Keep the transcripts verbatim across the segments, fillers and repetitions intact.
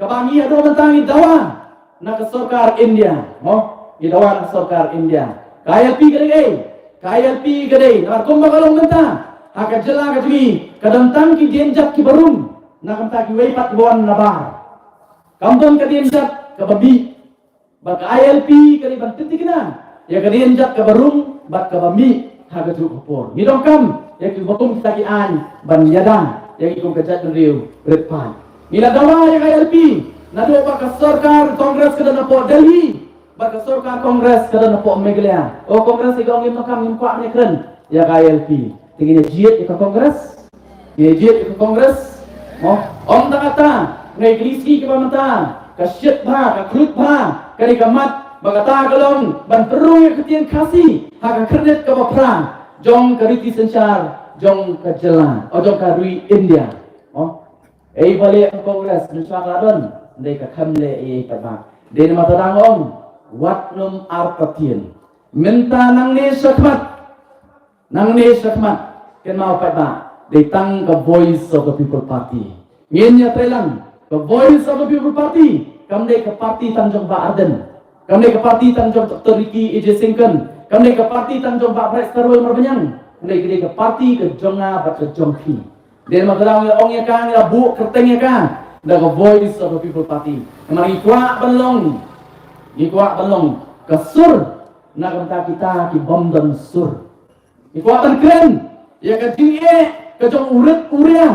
Kaba ngi haduh mynta ngi dawa na ka sorkar India. Mo, ngi dawa na ka sorkar India. Ka I L P ka dei ei? Ka I L P ka dei namar kumba ka long mynta, ha ka jylla ka jong ngi ka don tang ki dienjat kiba rung, na ka bynta kiwei pat kiba wan na bar. Kam don ka dienjat kaba mih. Bad ka I L P ka dei ban pynthikna ïa ka dienjat kaba rung bad kaba mih ha kajuh ka por. Ngi donkam ïa kiba kum kita ki aiñ ban ïada ïa ki kum ka jaitbynriew rit paid. Ngi la dawa ïa ka I L P naduh ba ka sorkar Congress ka don hapoh Delhi bad ka sorkar Congress ka don hapoh Meghalaya. O Congress, ïa ka ong ngim donkam, ngim kwah ban ïakren ïa ka I L P. Te ngin ïa jied ïa ka Congress. Ïa jied ïa ka Congress. Mo, ym tang kata, hynrei kine ki sngi kiba mynta ka shit bha, ka khluit bha, ka dei ka mat ba kata ka long ban pynrung ïa ka ktien Khasi ha ka khyrnit kaba phra jong ka riti synshar jong ka jylla, o jong ka ri India. Mo, ei ba leh ka Congress, mynshuwa ka la don, hynrei ka khlem leh ei ei pat ba. Dei namar kata nga ong, wat nym artatien. Mynta nangne shakhmat, nangne shakhmat, kynmaw paidbah, dei tang ka Voice of the People Party. Ngin ïatreilang, ka Voice of the People Party kam dei ka party tang jong Bah Ardent, kam dei ka party tang jong Doctor Ricky A J Syngkon, kam dei ka party tang jong Bah Brightstarwell Marbaniang, kam dei ka, dei ka party ka jong nga bad ka jong phi. Dei namar kata ngi ong ïa ka, ngi la buh kyrteng ïa ka da ka Voice of the People Party. Namar ngi kwah ban long, ngi kwah ban long ka sur na ka bynta kita ki bym don sur. Ngi kwah ban kren ïa ka jingeh ka jong u rit u ria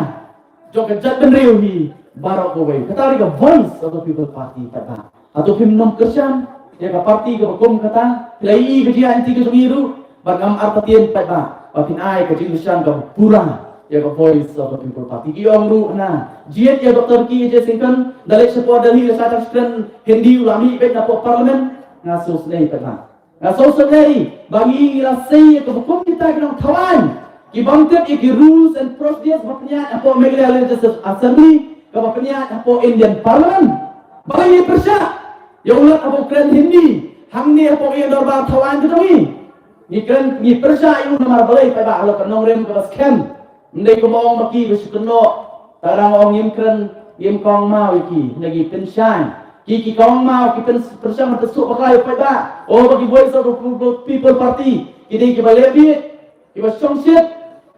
jong ka jaitbynriew hi baroh kawei. Kata dei ka Voice of the People Party kata. Hato phim nym kyrshan ïa ka party kaba kum kata? Phi la ïohi ka jingïaid lynti ka jong ngi ruh, bad ngam artatien paidbah ba phin ai ka jingkyrshan kaba pura ïa ka Voice of the People Party. Ki ong ruh na, jied ïa Doctor Ricky A J Syngkon, da leit shapoh Delhi la shah tang sha kren Hindi, u la mih beit na poh Parliament. Nga sngewsynei paidbah. Nga sngewsynei ba ngi, ngi la sei ïa kaba kum kita ki nongthaw aiñ ki bym tip ïa ki rules and procedures ba pynïaid hapoh Meghalaya Legislative Assembly, kaba pynïaid hapoh Indian Parliament. Balei ngi pyrshah ïa u lat haba u kren Hindi hangne hapoh ïing dorbar thaw aiñ ka jong ngi? Ngi kren, ngi pyrshah ïa u namar balei paidbah, halor ka nongrim kaba skhem. Ym dei kumba ong ma ki ba shu kynnoh. Tang dang ong ngim kren, ngim kongmaw ïa ki, hynrei ngi pynshai. Ki, ki kongmaw, ki pyn, pynshai ban pynsuk bakla ïa u paidbah. O, ba ki Voice of the People, People Party ki dei kiba leh bieit, kiba shongshit.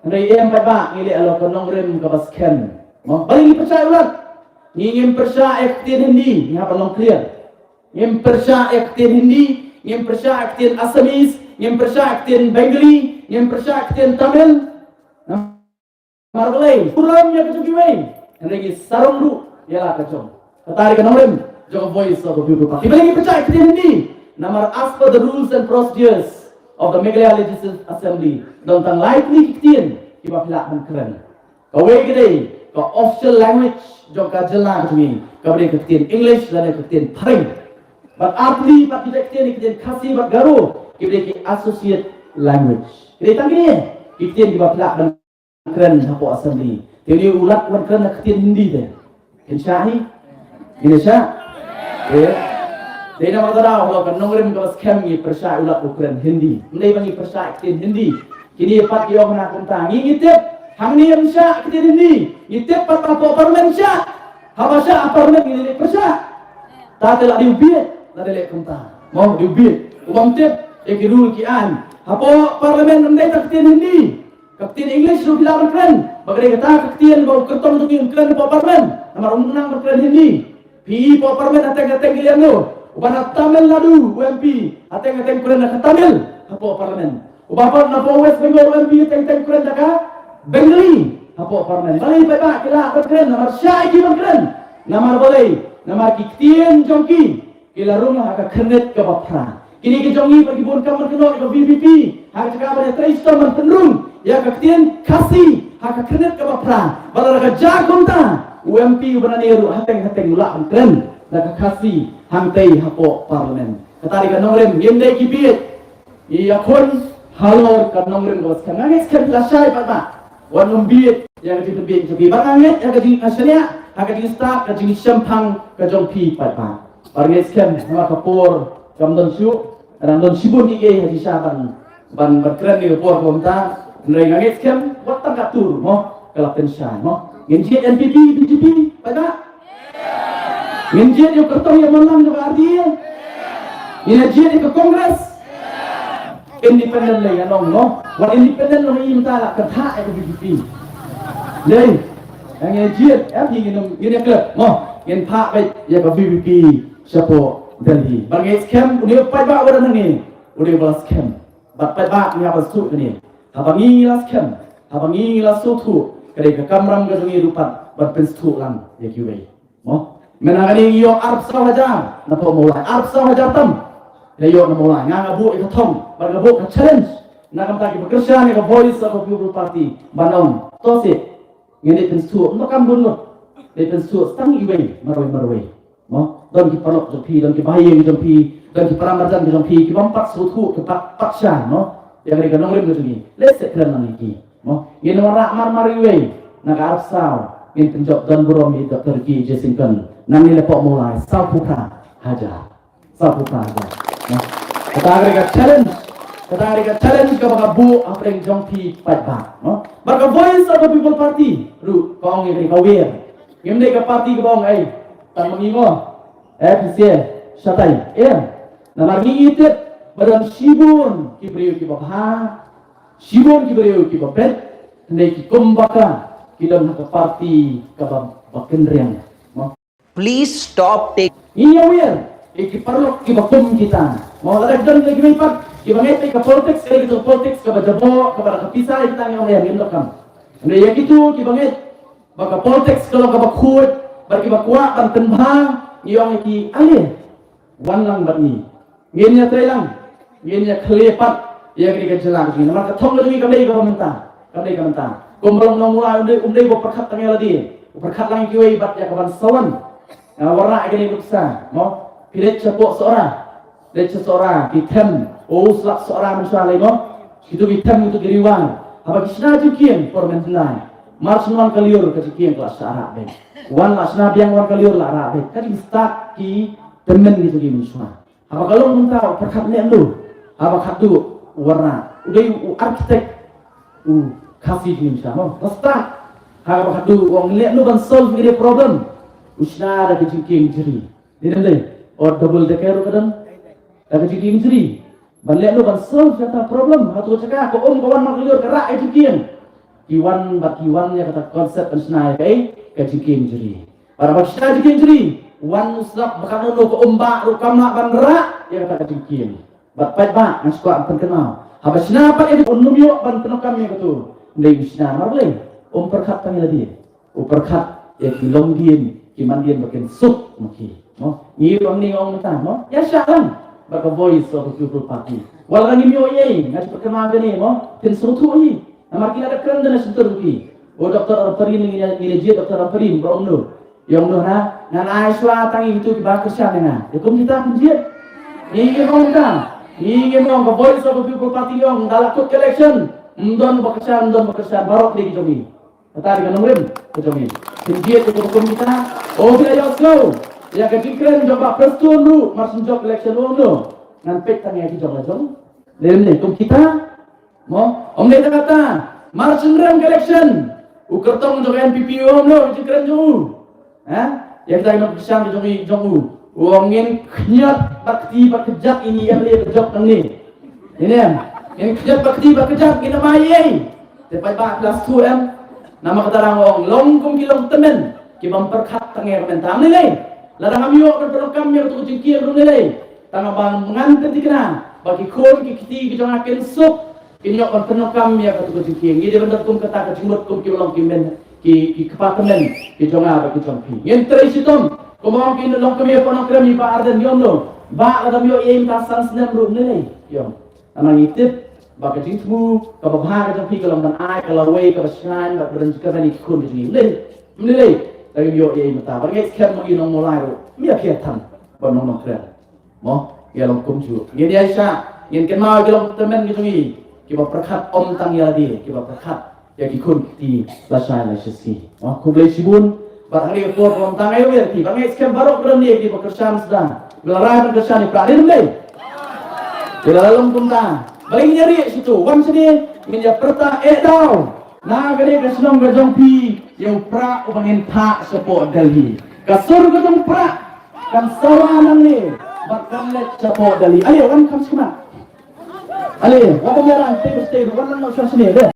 Hynrei em paidbah, ngi leh halor ka nongrim kaba skhem. Mo, balei ngi pyrshah ïa u lat? Ngi ngim pyrshah ïa ka ktien Hindi, ngi hap ban long clear. Ngim pyrshah ïa ka ktien Hindi, ngim pyrshah ïa ka ktien Assamese, ngim pyrshah ïa ka ktien Bengali, ngim pyrshah ïa ka ktien Tamil. Namar balei? Burom ïa ka jong kiwei, hynrei ngi sarong ruh ïa la ka jong. Kata dei ka nongrim jong ka Voice of the People Party. Balei ngi pyrshah ïa ka ktien Hindi? Namar as per the rules and procedures of the Meghalaya Legislative Assembly, don tang lai tylli ki ktien kiba phi lah ban kren. Kawei ka dei ka official language jong ka jylla ka jong ngi, kaba dei ka ktien English lane ka ktien Phareng. Bad ar tylli pat ki ktien, ki ktien Khasi bad Garo, kiba dei ki associate language. Ki dei tang kine ki ktien kiba phi lah ban kren hapoh assembly. Te une u lat wan kren na ka ktien Hindi te. Pynshah hi? Ngin ïa shah? Eh. Dei namar kata daw, halor ka nongrim kaba skhem ngi pyrshah u lat u kren Hindi. Ym dei ba ngi pyrshah ktien Hindi. Kine pat ki ong na kumta. Ngi, ngi tip hangne ym shah ktien Hindi. Ngi tip pat ba hapoh parliament shah. Haba shah ha parliament ngi leh pyrshah. Ta te la dei u bieit, la dei leh kumta. Mo, dei u bieit. U bym tip ïa ki rule ki aiñ. Hapoh parliament ym dei tang ktien Hindi. Ka ktien English ruh phi lah ban kren. Ba ka dei kata ka ktien ba u kyrtong jong ngi un kren hapoh parliament. Namar um nang ban kren Hindi. Phi i hapoh parliament hateng hateng ki liang no. Uba na Tamil Nadu u M P hateng hateng kren da ka Tamil hapoh parliament. Uba pat na hapoh West Bengal u M P hateng hateng kren da ka Bengali hapoh parliament. Balei paidbah ki lah ban kren? Namar shah ïa ki ban kren. Namar balei? Namar ki ktien jong ki ki la rung ha ka khyrnit kaba phra. Kine ki jong ngi pat ki bun kam ban kynnoh ïa ka V P P ha ka jaka ban ïatrei shitom ban pynrung ïa ka ktien Khasi ha ka khyrnit kaba phra. Ba lada ka jia kumta, u M P uba nangne ruh hateng hateng u lah ban kren da ka Khasi hangtei hapoh parliament. Kata dei ka nongrim, ngim dei ki bieit. Ïakhun halor ka nongrim kaba skhem. Nga ngeit skhem phi la shai pat ba wan ym bieit ïa ka jingpynbieit jong phi. Bad nga ngeit ïa ka jingshaniah ha ka jingstad, ka jingshemphang ka jong phi pat ba. Bad nga ngeit skhem namar ka por kam don shuh, ka dang don shibun kiei ha jingshisha ban, ban, ban kren ïa ka por kumta. Hynrei nga ngeit skhem wat tang ka tur mo ka la pynshai mo. Ngin jied N P P, B J P pat ba. Ngin jied ïa u kyrtong ïa man lang jong ka R D A. Ngin ïa jied ïa ka Congress. Independent lei ïa nong no. Wat independent long i mynta la kynthah ïa ka V P P. Lei. Ngin ïa jied ïa phi ngin ngin ïa klet mo. Ngin phah beit ïa ka V P P shapoh Delhi. Ba ngin skhem une u paidbah ba don hangne. Une ba la skhem. Bad paidbah ngi hap ban sngewthuh kane. Haba ngi la skhem, haba ngi la sngewthuh, ka dei ka kamram ka jong ngi ruh pat ban pynsngewthuh lang ïa kiwei. Mo? Mynta kane ngi ïoh arphew saw hajar na pdeng Mawlai, arphew saw hajar tam. Ngi ïoh na Mawlai, nga nga buh ïa ka thong, bad nga buh ka challenge. Na ka bynta kiba kyrshan ïa ka Voice of the People Party ban ong. To seh, ngin ïa pynsngewthuh, ym kam bun lut. Ïa pynsngewthuh tang iwei marwei marwei. Mo, don ki paralok jong phi, don ki bahaïing jong phi, don ki para marjan jong phi, ki bym pat sngewthuh, ki pat, pat sha, mo. Ïa kane ka nongrim ka jong ngi. Lehse kren lang ïa ki. Mo, ngin wanrah mar mar iwei, na ka arphew saw, ngin pynjop don burom ïa Doctor Ricky A J Syngkon. Nangne na pdeng Mawlai, sawphew phra hajar. Sawphew phra hajar. Mo. Kata ka dei ka challenge. Kata ka dei ka challenge kaba nga buh hapdeng jong phi paidbah. Mo. Bad ka Voice of the People Party ruh ka ong ïa kane ka wir. Ngim dei ka party kaba ong ei. Tang ma ngi mo. Eh, phi sngewsih shatai. Eh, namar ngi tip ba don shibun ki briew kiba bha, shibun ki briew kiba bet, hynrei ki kum ba ka, ki don ha ka party kaba, ba kynriang. Mo? Please stop take. Ngi ïa wiar ïa ki paralok kiba kum kita. Mo, lada don lagi kiba pat kiba ngeit ïa ka politics, ïa ka politics kaba jaboh, kaba da ka pisa, ïa kita ngi ong ïa ngim donkam. Hynrei ïa kito kiba ngeit ba ka politics ka long kaba khuid, bad kiba kwah ban pynbha, ngi ong ïa ki, ale, wan lang bad ngi. Ngin ïa trei lang, ngin ïa khleh pat ïa kane ka jylla ka jong ngi. Namar ka thong ka jong ngi kam dei kaba mynta, kam dei kaba mynta. Kumba long nong Mawlai um dei, um dei ba pyrkhat tang ïa lade, u pyrkhat lang ïa kiwei bad ïa ka ban sa wan. Nga wanrah ïa kane nuksa, mo. Phi leit shapoh Sohra. Leit sha Sohra, ki them, u slap Sohra mynshuwa lei mo. Kito ki them, kito ki riwar. Haba ki shna jingkieng por mynjynjar. Mar shu wan ka lyiur ka jingkieng ka la shah rah beit. Wan la shna biang wan ka lyiur la rah beit. Ka jingstad ki tymmen kito ki mynshuwa. Haba ka long kumta u pyrkhat leh mluh. Haba khatduh u wanrah. U dei u architect u Khasi jingim sha mo. Ka stad. Haba khatduh u ong leh mluh ban solve ïa ki problem. U shna da ka jingkieng jri. Dei ne em dei? O double decker ruh ka don. Da ka jingkieng jri. Ban leh mluh ban solve kata problem. Hato ka jaka ka um ka wan markylliur ka rah ïa jingkieng. Ki wan bad ki wan ïa kata concept ban shna ïa kaei ka jingkieng jri. Bad haba ki shna jingkieng jri. Wan u slap ba ka nongno ka um bah ruh kam lah ban rah ïa kata ka jingkieng. Bad paidbah nga shu kwah pynkynmaw. Haba shna pat ïa ka un ym ïoh ban pyndonkam ïa kato. Ym dei u shna marwei. Um pyrkhat tang ïa lade. U pyrkhat ïa ki longdien, ki mandien ba kin suk ma ki. Mo, ngi ruh hangne nga ong mynta, mo. Ïa shah lang. Bad ka Voice of the People Party. Wat la ngim ïoh ei ei, nga shu pynkynmaw kane, mo. Kin sngewthuh hi. Namar ki la da kren da na shyntur ki. O Doctor Rampareen, ngi ïa, ngi ïa jied Doctor Rampareen, ba ong noh. Ïa ong noh na, ngan ai shuwa tang ïa kito kiba kyrshan ïa nga. Ïa kum kita pynjied. Ngi ngi ong mynta. Ngi ngi ong ka Voice of the People Party ong, da la kut election. Ym don ba kyrshan, ym don ba kyrshan, baroh ki dei ki jong ngi. Kata dei ka nongrim ka jong ngi. Pynjied ïa ka hukum kita. O, phi la ïohsngew ïa ka jingkren jong Bah Prestone ruh, mar shu jop election ruh, no. Ngan peit tang ïa ki jong la jong. Lem ne kum kita. Mo, ym dei tang kata. Mar shu rem ka election, u kyrtong jong N P P u ong noh ka jingkren jong u. Ha? Ïa kita ki nongkyrshan jong i, jong u. U ong ngin khñiot bad kti bad kjat ïa i M L A ba jop nangne. Ïa ne em? Ngin khñiot bad kti bad kjat, ngin ym ai ei. Te paidbah phi la sngewthuh em? Namar kata nga ong long kum ki longtymmen ki bym pyrkhat tang ïa ka mynta. Ym lei lei. Lada ngam ïoh ban pyndonkam ïa kato ka jingkieng ruh ym lei lei. Tang ba ngan pynthikna ba ki khun ki kti ki jong nga kin suk. Kin ïoh ban pyndonkam ïa kato ka jingkieng. Ngi dei ban don kum kata ka jingmut kum kiba long ki men, ki, ki kpa tymmen ki jong nga bad ki jong phi. Ngin trei shitom. Kumba ong ki longkmie ba nongkren, i Bah Ardent, ïoh noh. Bah, lada ym ïoh ei ei mynta san snem ruh ym lei lei. Ïoh. Namar ngi tip ba ka jingthmu kaba bha ka jong phi ka long ban ai ka lawei kaba shngaiñ bad ba don jingkyrmen ïa ki khun ka jong ngi. Ym lei lei. Ym lei lei. Lada ngim ïoh ei ei mynta. Bad ngi skhem ma ngi nong Mawlai ruh. Ym ïa phi ïa than ba nong nongkren. Mo, ïa long kumjuh. Ngin ïa shah, ngin kynmaw ïa ki longtymmen ki jong ngi. Kiba pyrkhat ym tang ïa lade, kiba pyrkhat ïa ki khun ki kti lashai lashisngi. Mo, khublei shibun, bad ha kane ka por kaba mynta nga ïa wer ki, bad nga skhem baroh kren ïa kiba kyrshan sdang. Kiba la rai ban kyrshan ïa Prah, dei ne ym dei? Kiba la long kumta. Balei ngin ïa rieh shito, wan shane, ngin ïa pyrta eh daw. Na kane ka shnong ka jong phi, ïa u Prah uba ngin phah shapoh Delhi. Ka sur ka jong u Prah. Kan sawa nangne bad kan leit shapoh Delhi. Ale, wan kham sngewmat. Ale, wat ym ïarap, te bad te, wan lang noh sha shane, de.